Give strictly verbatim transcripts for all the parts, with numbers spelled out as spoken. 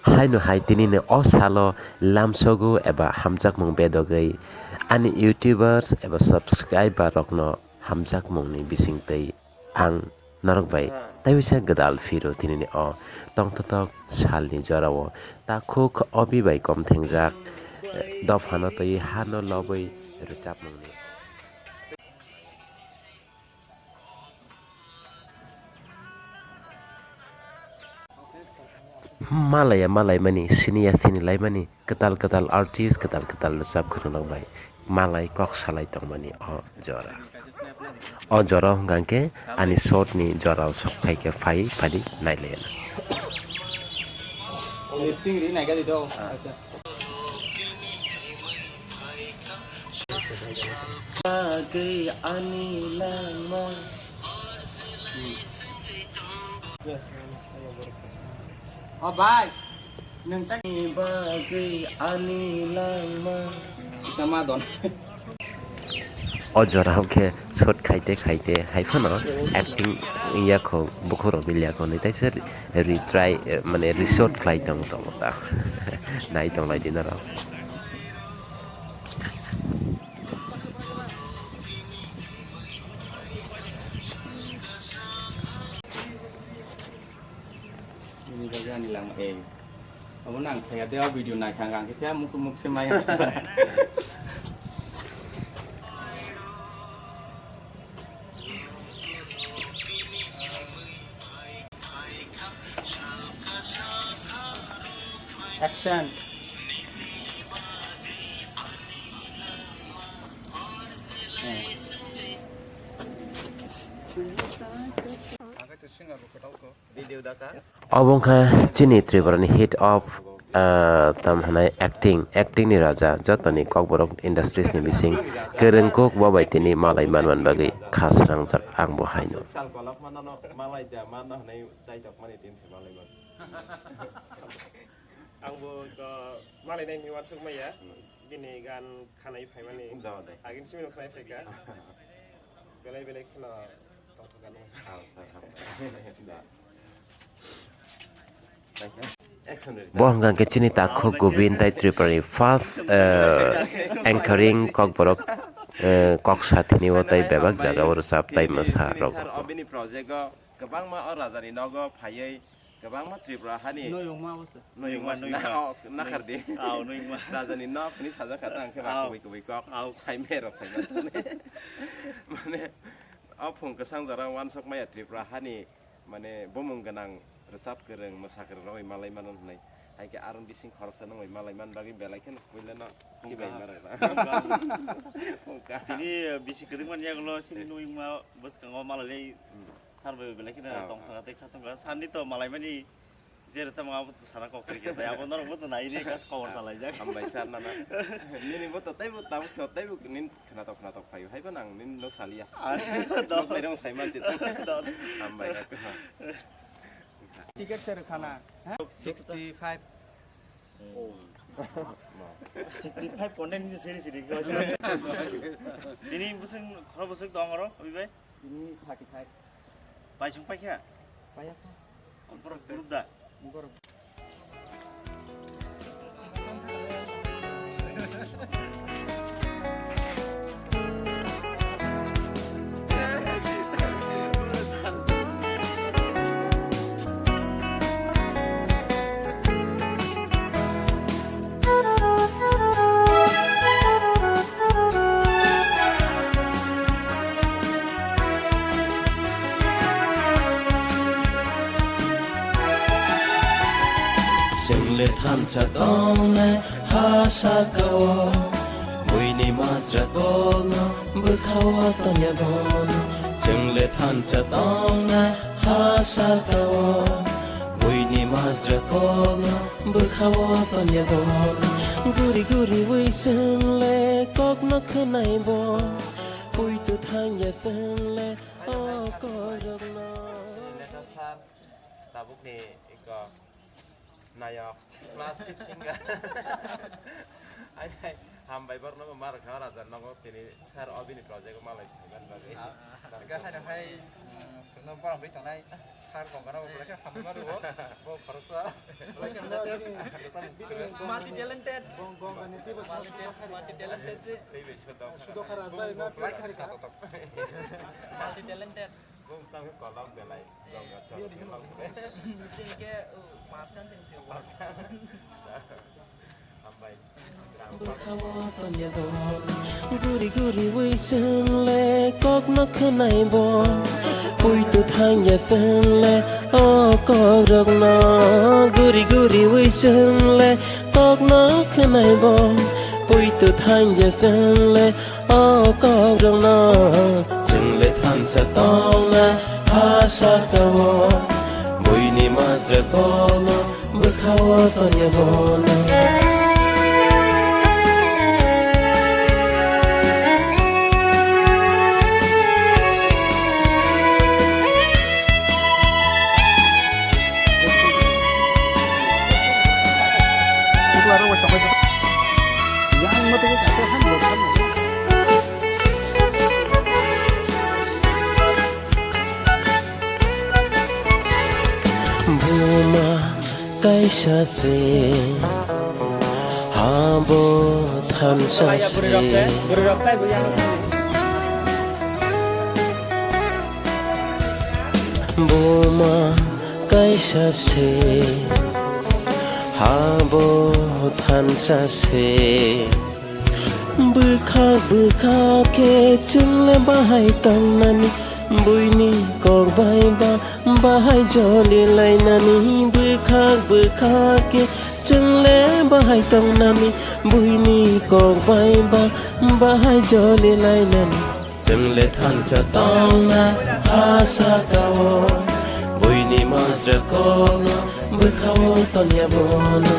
Haino hai tinini o salo lamsogo eba hamjakmung bedogwi ani YouTubers eba subscriber rokno hamjakmungni bisingtwi ang norok bai taiwisa gwdal phiro tinini o tongthotok salni jorao takhuk obi bai kom thengjak dophano twi hano lobwi rwchapmungni. Malaya malaimani, siniya sinilaimani, kwtal kwtal artist, kwtal kwtal rwchap kwrwng rok bai malai kok salai tongmani o jora. O jora hwnkha khe ani short ni jora o sok phai khe phai phadi nailaiya. Bagwi ani langma. O bai, nwng ta- Ni bagwi ani langma. Kita ma don. O jora o khe shoot khaite khaite hai phano acting wngya kho, bukhuk rok wngya kho, hwnwi teisa retry, eh, mane reshoot khlai tong tongo ta. Nai tong lai di norok. Ini bagwi ani langma, eh. Abo nang saya dia video naikha, ang kisa muk muk se maya. Action. Eh. Obo wngkha chini Tripura ni head of, ah, tam hwnai acting, acting ni raja, jotoni Kokborok industries ni bising kwrwng kuk bo bai tini malai manman bagwi kha srangjak ang bo haino. Sal kolok manano malai da mano hwnwi chaitok mani tin se malai man. Ang bo ko malai nai ni wansuk maya. Bini gan khanai phaimani. Da, da. Agin simi no khanai phaika. Belai belai kheno tongthok ano. Ah, sir, hambai. Da. Bo hwnkha khe chini takhuk Govind tai Tripura ni first, eh, anchoring Kokborok, eh, kok sathini o tai bebak jaga o rwchap tai mwsa rok. Bini project o kwbangma o raja ni nogo phaiwi kwbangma Tripura hani Noyungma bwsa. Noyungma Noyungma, sina, noyungma. Oh, nakhar di. Aw, noyungma. Raja ni nok ni sajak kha tang khe ba Aw. Kubui kubui kok. Aw. Saimai rok saimai. Mane, o phung kwsang jora wansok maya Tripura hani, mane, bumung gwnang rwchap kwrwng, mwsa kwrwng rogwi malai mano hwnwi. Hai khe aroni bising khoroksa nungwi malai man bagwi belai kheno puila no Phung sibai kaha. Marai na. Phung kaha. Phung kaha. Tini, eh, bisi kwrwngmani yagulo sini noyungma bwskango malai lai. Hmm. Sar bai belai kheno Oh. Tong thangkha tei kha thangkha. Sani to malaimani je rwchapmung abo to sana kok kri khe bai abo norok bo to nai ni kas cover ta laijak. Hambai sir nana. Nini bo to teibo tamo kho teibo nin khnatok khnatok phaio haiba nang nin no salia. Ah, do. Nok nairong sai mansi. Do. Hambai ya. Ticket se rwkhana. Ha? Sixty five. Oh. Sixty five content ni seri seri ko. Tini bwswk khoro bwswk tong oro, Abi bai? Tini thirty five. Paisung paikha? Paiya kha. Borok group da? Borok. Chwng le thansa tongnai ha saka-o, buini majra kokno bwkha-o tongya bono. Chwng le thansa tongnai ha saka-o, buini majra kokno bwkha-o tongya bono. Guri guri wi chwng le kokno khwnai bo, puitu thangya chwng le o kokrokno. Tabukni eko nayok, classic singer. Ai, ai, hambai borokno bo mar kha raja nogo tini sir obini project o malai phaiman bagwi. Ah, hwnkhe haino hai, mm, chwngno borok bai tongnai sir kongkana bo belai khe hambai ma rwo, bo khoroksa. Multi talented. Multi talented. Multi talented. Bwkhao tongya bo, guri guri wi chwng le kok no khwnai bo. Puitu thangya chwng le o kok rok no, guri guri wi chwng le kok no khwnai bo. Puitu thangya chwng le o kok rok no, chwng le thansa tongna ha saka o. Buini majra kok no bwkhao tongya bo no. Buma kaisa se, habo thansa se. Buma kaisa se, habo thansa se. Bwkhak bwkhak khe chwng le bahai tongnani, buini kok bai ba bahai joli lainani. Bwkhak bwkhak khe chwng le bahai tongnani, buini kok bai ba bahai joli lainani. Chwng le thansa tongna ha saka o, buini majra kok no bwkhao tongya bo no.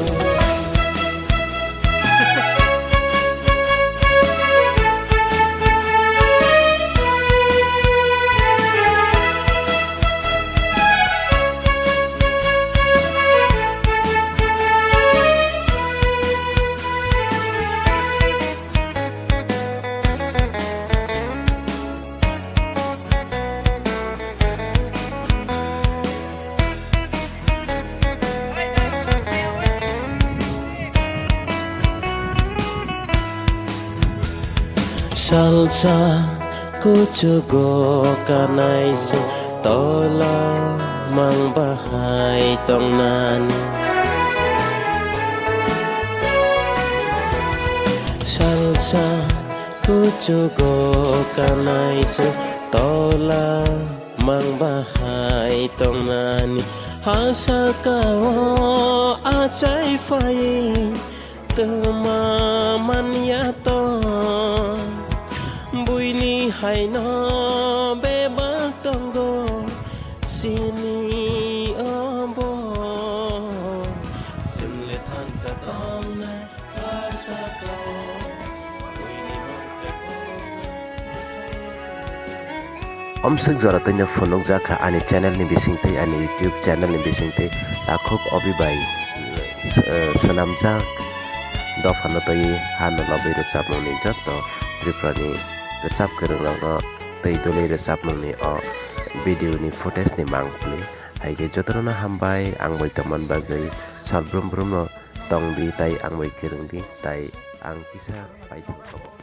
Salsa kuchugo kanai se tola mang bahai tongnani. Salsa kuchugo kanai se tola mang bahai tongnani. Ha saka o achai phai twma manya to, buini haino bebak tongo sini obo. Chwng le thansa tongna ha saka o, buini majra kok no. Omswk jora twino phunukjak kha ani channel ni bisingtwi, ani YouTube channel ni bisingtwi. Takhuk obi bai, eh, swnamjak dophano twi hano lobwi rwchapmungni joto Tripurani rwchap kwrwngrokno twi dului rwchapmungni o video ni footage ni mangpili. Hai khe jotono hambai ang bai tongmani bagwi, sal brum brumno tongdi tai ang bai kwrwngdi tai ang kisa paithak.